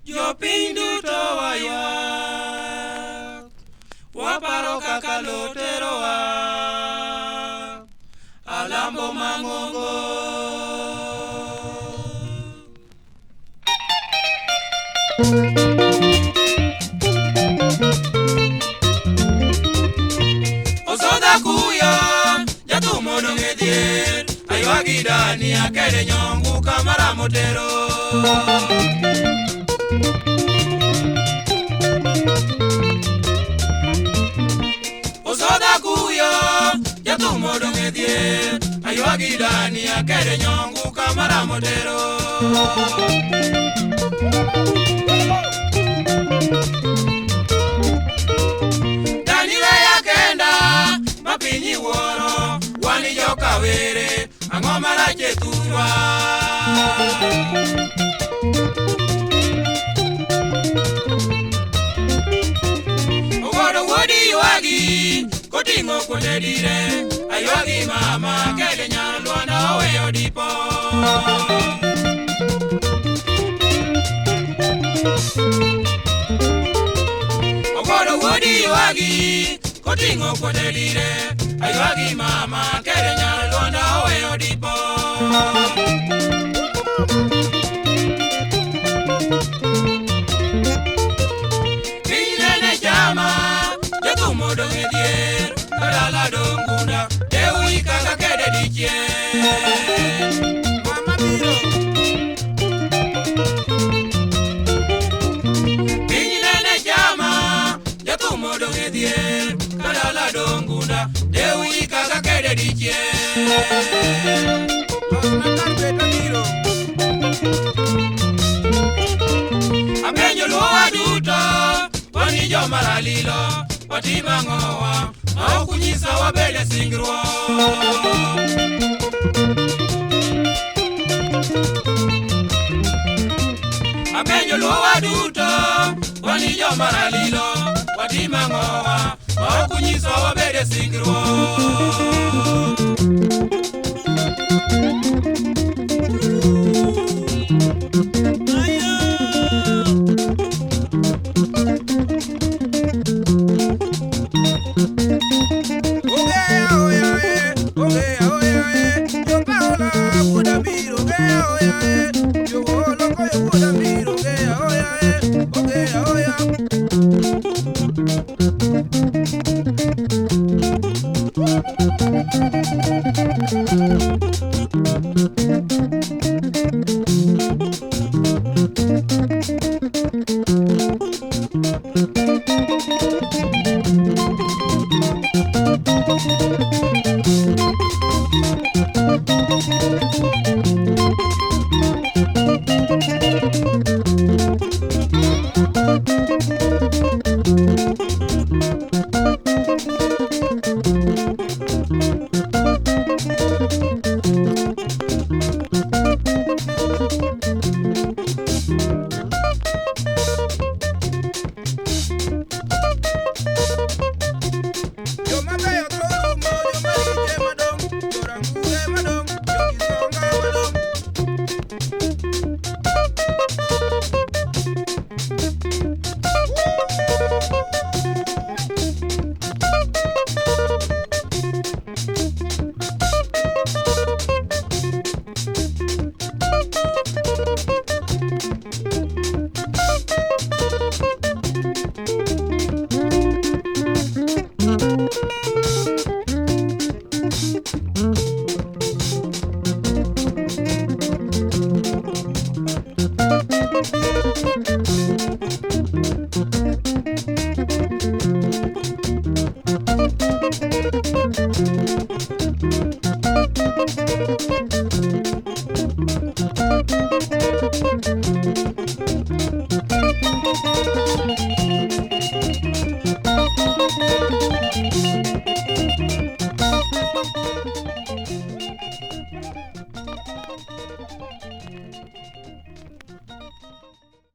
Jopiny duto waywak, waparo kaka lo terowa, alambo mang'ongo. Osodha kuyo, jathum odong' e dhier, aywagi dani akede nyongu kamaramo tero. Osodha kuyo, jathum odong' e dhier, aywagi dani akede nyongu kamaramo tero. Dani weya kenda, ma piny iwuoro, wan joka were, ang'o marach e thurwa? Ogodo wuodi ywagi, koting'o kuonde dire, aywagi mama, kede nyar Lwanda oweyo dipo. Ogodo wuodi ywagi, koting'o kuonde dire, aywagi mama, kede nyar Lwanda oweyo dipo. Piny nene chama, jathum odong' e dhier, ka dala dong' gunda, dewi kaka kede dichiel. Mama biro. Piny nene chama, jathum odong' e dhier, ka dala dong' gunda, dewi kaka kede dichiel. Losna kar bet abiro. Apenjo luowa duto, wani joma ralilo, watim ang'owa, ma ok unyisa wabed e singruok. Apenjo luowa duto, wani joma ralilo, watim ang'owa, ma ok unyisa wabed e singruok. Ayo. Ogeya oya e, ogeya oya e, jopaola wuoda biro, ogeya oya e, jowolo koyo wuoda biro, ogeya oya e, ogeya oya. Joma beyo tho rumo, joma richo ema dong', jorang'ure ema dong', jokisonga ema dong'.